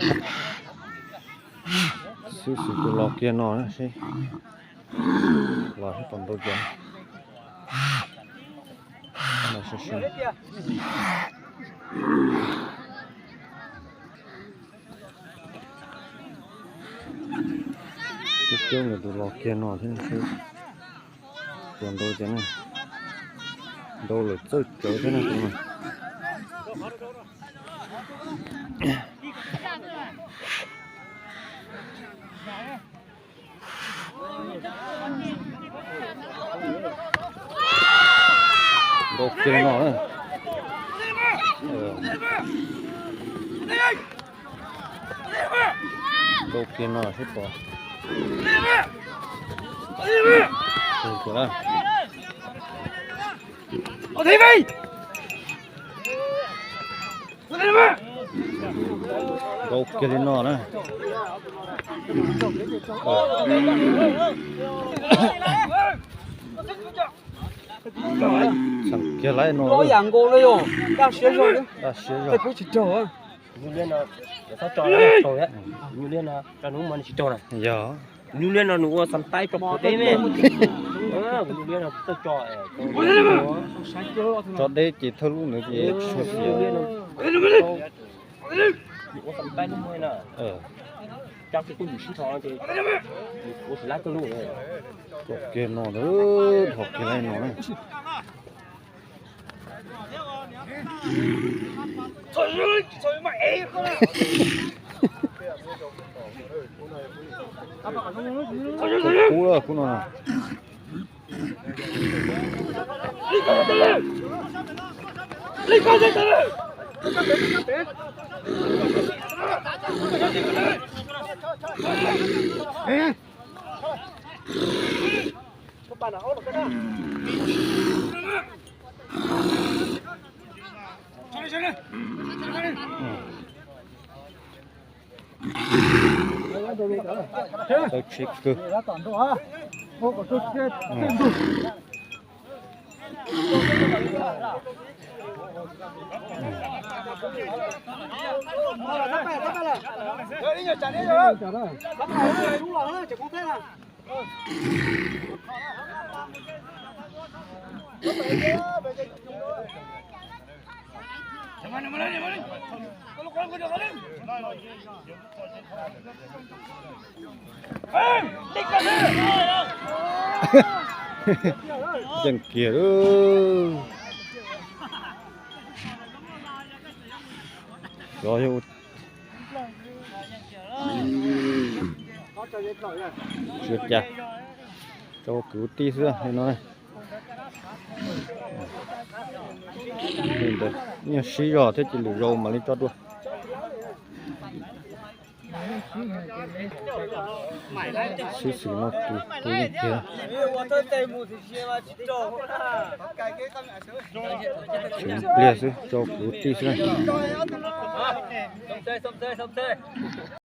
Xib xwm tus los kiag no na seb los seb puas ntau cov. Coob coob nws tus los kiag no thiab seb puas ntau cov na. Ntau lawm txawj cawv thiab na tus no. Ntau kiag no na. Ntau kiag no seb puas. Ntau kiag li no na. Txheem kiag laib no. Daj siab zog. Yog. Nyuj liab no nws ua xas taib rau deb me. Nyuj liab no txawj tso, tso deb ces thawj lub ntawd ces tsis tshua xiam. Ua xas taib lub muag na. Cov kiag no, dhos kiag laib no na. Kub lawm kub no. Txawj tsheb kawg. Yeej kiag lawm. Cov yog tsis ua cas, tso kwv tij xwb no. Li ntawd, nyuag sib zog thiab ces lwm zaus mam li tso dua. Sib xws no tus tus yeej kiag. Tseem pliag xwb, tso kwv tij xwb.